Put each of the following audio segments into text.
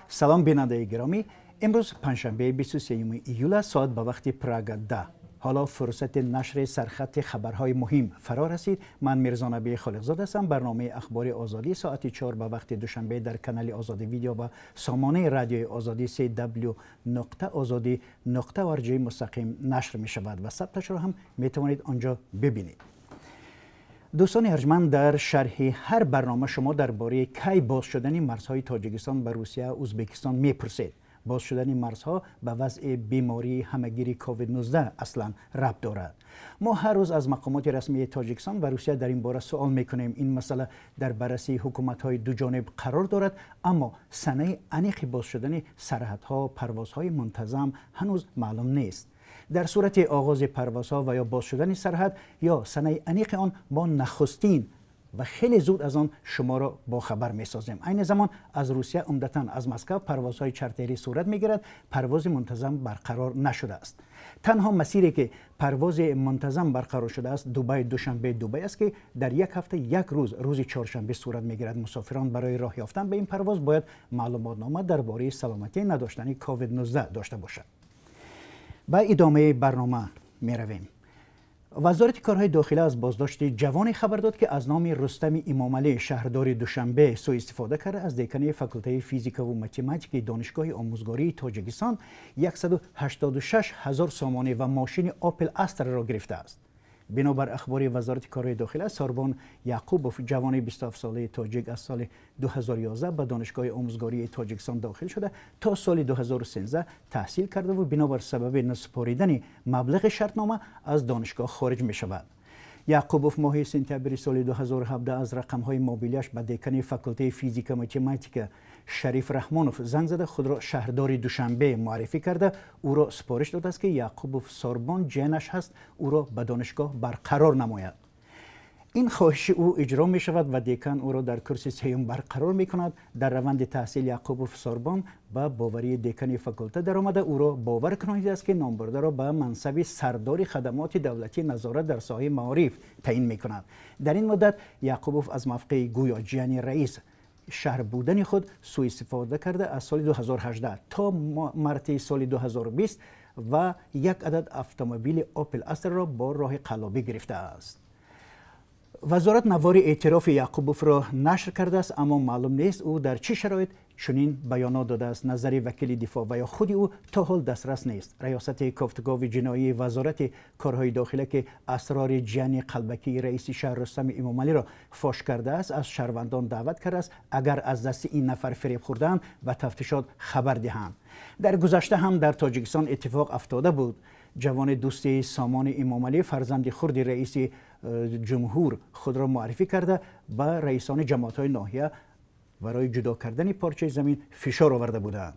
Салом, бинандаи гиромӣ. Имрӯз панҷшанбе, 23 июл аст, соат ба вақти Прага 10. Ҳоло фурсати нашри сархати хабарҳои муҳим фаро расид. Ман Мирзонабӣ Холиқзод ҳастам. Барномаи Ахбори Озодӣ соати 4 ба вақти Душанбе дар канали Озодӣ Видео ва сомонаи Радиои Озодӣ cw.ozodi.org мустақим нашр мешавад ва сабташро ҳам метавонед он ҷо бибинед. Дӯстони арҷманд, дар шарҳи ҳар барнома шумо дар бораи кай боз шудани марзҳои Тоҷикистон ба Русия, Ӯзбекистон мепурсед. Боз шудани марзҳо ба вазъи бемории ҳамагири COVID-19 аслан рабт дорад. Мо ҳар рӯз аз мақомоти расмии Тоҷикистон ва Русия дар ин бора суол мекунем. Ин масъала дар баррасии ҳукуматҳои дуҷониб қарор дорад, аммо санаи аниқи боз шудани сарҳадҳо, парвозҳои мунтазам ҳанӯз маълум нест. Дар сурати оғози парвозҳо ва ё боз шудани сарҳад ё санаи аниқи он, мо нахустин ва хеле зуд аз он шуморо бохабар месозем. Айни замон аз Русия, умдатан аз Москав, парвозҳои чартерӣ сурат мегирад. Парвози мунтазам барқарор нашудааст. Танҳо масире ки парвози мунтазам барқарор шудааст, Дубай, Душанбе, Дубай аст, ки дар як ҳафта як рӯз, рӯзи чоршанбе, сурат мегирад. Мусофирон барои роҳ ёфтан ба ин парвоз бояд маълумотнома дар бораи саломатӣ, надоштани COVID-19 дошта бошад. Ба идомаи барнома меравем. Вазорати корҳои дохила аз боздошти ҷавоне хабар дод, ки аз номи Рустами Имомалӣ, шаҳрдори Душанбе, суистифода карда, аз декани факултаи физикаву математикаи Донишгоҳи омӯзгории Тоҷикистон 186 ҳазор сомонӣ ва мошини Опел Астраро гирифтааст. Бинобар ахбори Вазорати корҳои дохила, Сорбон Яқубов, ҷавони 27-солаи тоҷик, аз соли 2011 ба Донишгоҳи омӯзгории Тоҷикистон дохил шуда, то соли 2013 таҳсил кардаву бинобар сабаби насупоридани маблағи шартнома аз донишгоҳ хориҷ мешавад. Яқубов моҳи сентябри соли 2017 аз рақамҳои мобилиаш ба декани факултаи физика математика Шариф Раҳмонов занг зада, худро шаҳрдори Душанбе муаррифӣ карда, ӯро супориш додааст, ки Яқубов Сорбон ҷиянаш ҳаст, ӯро ба донишгоҳ барқарор намояд. Ин хоҳиши ӯ иҷро мешавад ва декан ӯро дар курси сеюм барқарор мекунад. Дар раванди таҳсил Яқубов Сорбон ба боварии декани факулта даромада, ӯро бовар кунонидааст, ки номбурдаро ба мансаби сардори хадамоти давлатии назорат дар соҳаи маориф таъин мекунад. Дар ин муддат Яқубов аз мавқеи гӯё ҷияни раис шаҳр будани худ суистифода карда, аз соли 2018 то марти соли 2020 ва як адад автомобили Опел Астраро бо роҳи қаллобӣ гирифтааст. Вазорат навори эътирофи Яқубовро нашр кардааст, аммо маълум нест, ӯ дар чӣ шароит чунин баёнот додааст. Назари вакили дифоъ ва ё худи ӯ то ҳол дастрас нест. Раёсати кофтукови ҷиноии Вазорати корҳои дохила, ки асрори ҷияни қалбакии раиси шаҳр Рустами Эмомалиро фош кардааст, аз шаҳрвандон даъват кардааст, агар аз дасти ин нафар фиреб хӯрдаанд, ба тафтишот хабар диҳанд. Дар гузашта ҳам дар Тоҷикистон иттифоқ афтода буд. Ҷавони дӯсти Сомони Эмомалӣ, фарзанди хурди раиси ҷумҳур худро муаррифӣ карда, ба раисони ҷамоатҳои ноҳия барои ҷудо кардани порчаи замин фишор оварда буданд.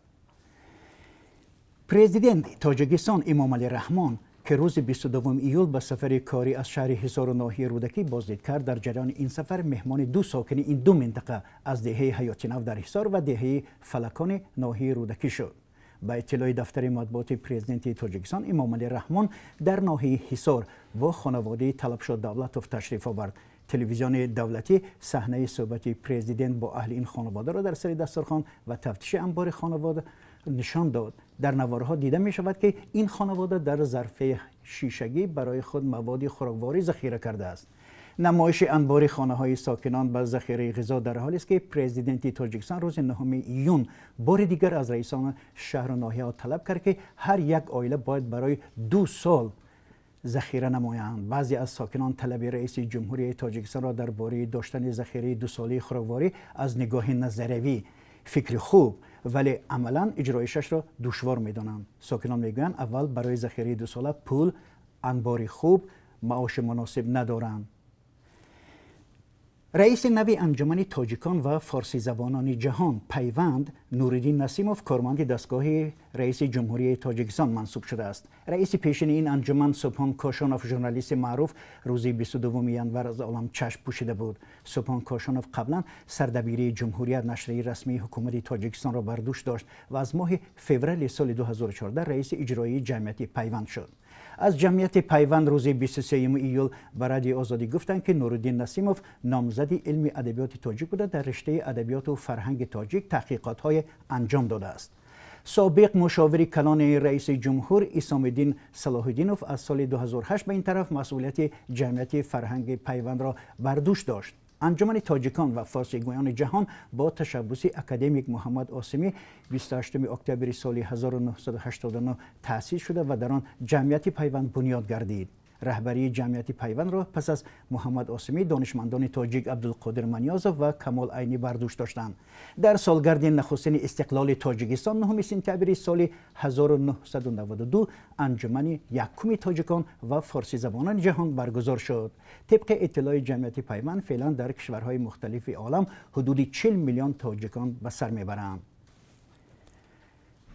Президент Тоҷикистон Эмомалӣ Раҳмон, ки рӯзи 22 июл ба сафари корӣ аз шаҳри Ҳисору ноҳияи Рӯдакӣ боздид кард, дар ҷараёни ин сафар меҳмони ду сокини ин ду минтақа аз деҳаи Ҳаётинав дар Ҳисор ва деҳаи Фалакони ноҳияи Рӯдакӣ шуд. Ба иттилои дафтари матбуоти президенти Тоҷикистон, Эмомалӣ Раҳмон дар ноҳияи Ҳисор бо хонаводаи Талабшо Давлатов ташриф овард. Телевизиони давлатӣ саҳнаи суҳбати президент бо аҳли ин хонаводаро дар сари дастархон ва тафтиши анбори хонавода нишон дод. Дар наворҳо дида мешавад, ки ин хонавода дар зарфи шишагӣ барои худ маводи хӯрокворӣ захира кардааст. Намоиши анбори хонаҳои сокинон ба захираи ғизо дар ҳолест, ки президенти Тоҷикистон рӯзи 9 июн бори дигар аз раисони шаҳру ноҳияҳо талаб кард, ки ҳар як оила бояд барои 2 сол захира намоянд. Баъзе аз сокинон талаби раиси ҷумҳурии Тоҷикистонро дар бораи доштани захираи дусолаи хӯрокворӣ аз нигоҳи назариявӣ фикри хуб, вале амалан иҷроишашро душвор медонанд. Сокинон мегӯянд, аввал барои захираи дусола пул, анбори хуб, маоши муносиб надоранд. Раиси нави Анҷумани тоҷикон ва форсизабонони ҷаҳон «Пайванд» Нуриддин Насимов корманди дастгоҳи раиси ҷумҳурии Тоҷикистон мансуб шудааст. Раиси пешини ин анҷуман Субҳон Кошонов, журналисти маъруф, рӯзи 22 январ аз олам чашм пӯшида буд. Субҳон Кошонов қаблан сардабирии «Ҷумҳурият», нашрияи расмии ҳукумати Тоҷикистонро бар дӯш дошт ва аз моҳи феврали соли 2014 раиси иҷроии ҷамъияти «Пайванд» шуд. Аз ҷамъияти Пайванд рӯзи 23 июл ба Радиои Озодӣ гуфтанд, ки Нуриддин Насимов номзади илми адабиёти тоҷик буда, дар риштаи адабиёту фарҳанги тоҷик таҳқиқотҳое анҷом додааст. Собиқ мушовири калони раиси ҷумҳур Исомиддин Салоҳиддинов аз соли 2008 ба ин тараф масъулияти ҷамъияти фарҳанги Пайвандро бар дӯш дошт. Анҷумани тоҷикон ва форсигӯёни ҷаҳон бо ташаббуси академик Муҳаммад Осимӣ 28 октябри соли 1989 таъсис шуда ва дар он ҷамъияти Пайванд бунёд гардид. Раҳбарии ҷамъияти Пайвандро пас аз Муҳаммад Осимӣ донишмандони тоҷик Абдулқодир Маниёзов ва Камол Айнӣ бар дӯш доштанд. Дар солгарди нахустини истиқлоли Тоҷикистон 9 сентябри соли 1992 анҷумани якуми тоҷикон ва форсизабонони ҷаҳон баргузор шуд. Тибқи иттилои ҷамъияти Пайванд, феълан дар кишварҳои мухталифи олам ҳудуди 40 миллион тоҷикон ба сар мебаранд.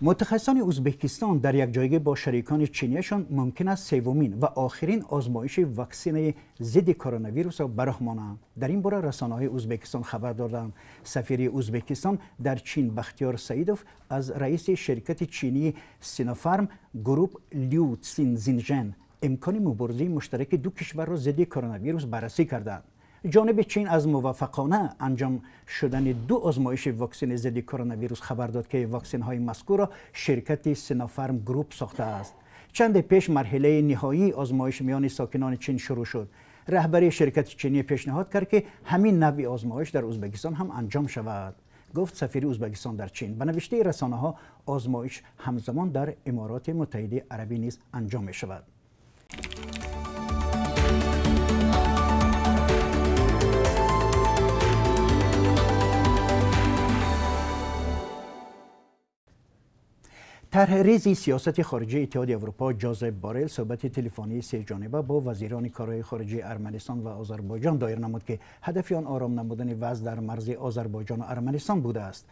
Мутахассисони Ӯзбекистон дар якҷоягӣ бо шарикони чинияшон мумкин аст севумин ва охирин озмоиши ваксинаи зидди коронавирусро ба роҳ монанд. Дар ин бора расонаҳои Ӯзбекистон хабар доданд. Сафири Ӯзбекистон дар Чин Бахтиёр Саидов аз раиси ширкати чинии Синофарм Груп Лю Цинзинжен имкони муборизаи муштараки ду кишварро зидди коронавирус баррасӣ карданд. Ҷониби Чин аз муваффақона анҷом шудани ду озмоиши ваксини зидди коронавирус хабар дод, ки ваксинҳои мазкурро ширкати Синофарм Груп сохтааст. Чанде пеш марҳилаи ниҳоии озмоиш миёни сокинони Чин шурӯъ шуд. Раҳбари ширкати чинӣ пешниҳод кард, ки ҳамин навъи озмоиш дар Ӯзбекистон ҳам анҷом шавад, гуфт сафири Ӯзбекистон дар Чин. Ба навиштаи расонаҳо, озмоиш ҳамзамон дар Имороти Муттаҳидаи Арабӣ низ анҷом мешавад. Тарҳрези сиёсати хориҷии Иттиҳоди Аврупо Ҷозеп Борел суҳбати телефонии сеҷониба бо вазирони корҳои хориҷии Арманистон ва Озарбойҷон доир намуд, ки ҳадафи он ором намудани вазъ дар марзи Озарбойҷону Арманистон будааст.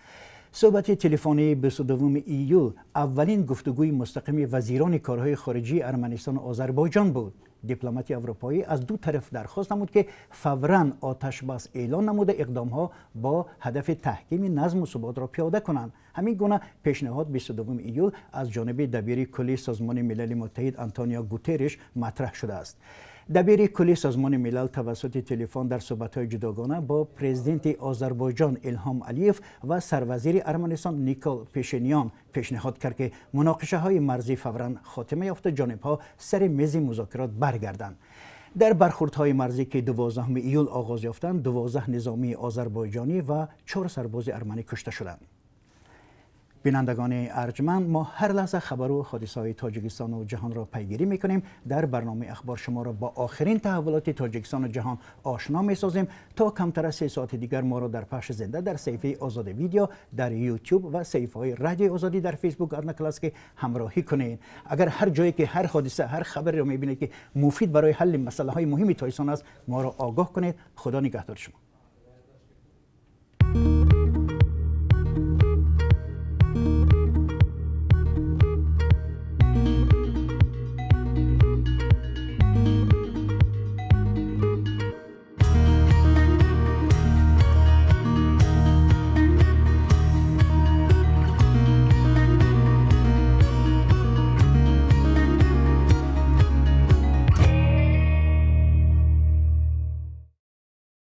Суҳбати телефонии 22 июл аввалин гуфтугӯи мустақими вазирони корҳои хориҷии Арманистону Озарбойҷон буд. Дипломати аврупоӣ аз ду тараф дархост намуд, ки фавран оташбас эълон намуда, иқдомҳо бо ҳадафи таҳкими назму суботро пиёда кунанд. Ҳамин гуна пешниҳод 22 июл аз ҷониби дабири кулли Созмони Милали Муттаҳид Антонио Гутерриш матраҳ шудааст. Дабири кулли Созмони Милал тавассути телефон дар суҳбатҳои ҷудогона бо президенти Озарбойҷон Илҳом Алиев ва сарвазири Арманистон Никол Пешинян пешниҳод кард, ки муноқишаҳои марзӣ фавран хотима ёфта, ҷонибҳо сари мези музокирот баргарданд. Дар бархурдҳои марзӣ, ки 12 июл оғоз ёфтанд, 12 низомии озарбойҷонӣ ва 4 сарбози арманӣ кушта шуданд. Бинандагони арҷманд, мо ҳар лаҳза хабару ҳодисаҳои Тоҷикистону ҷаҳонро пайгирӣ мекунем. Дар барномаи Ахбор шуморо бо охирин таҳаввулоти Тоҷикистону ҷаҳон ошно месозем. То камтар аз 3 соати дигар моро дар пахши зинда дар саҳифаи Озоди Видео дар Ютуб ва саҳифаҳои Радиои Озодӣ дар Фейсбук, Одноклассники ҳамроҳӣ кунед. Агар ҳар ҷое ки ҳар ҳодиса, ҳар хабареро мебинед, ки муфид барои ҳалли масъалаҳои муҳими Тоҷикистон аст, моро огоҳ кунед. Худо нигаҳдори шумо.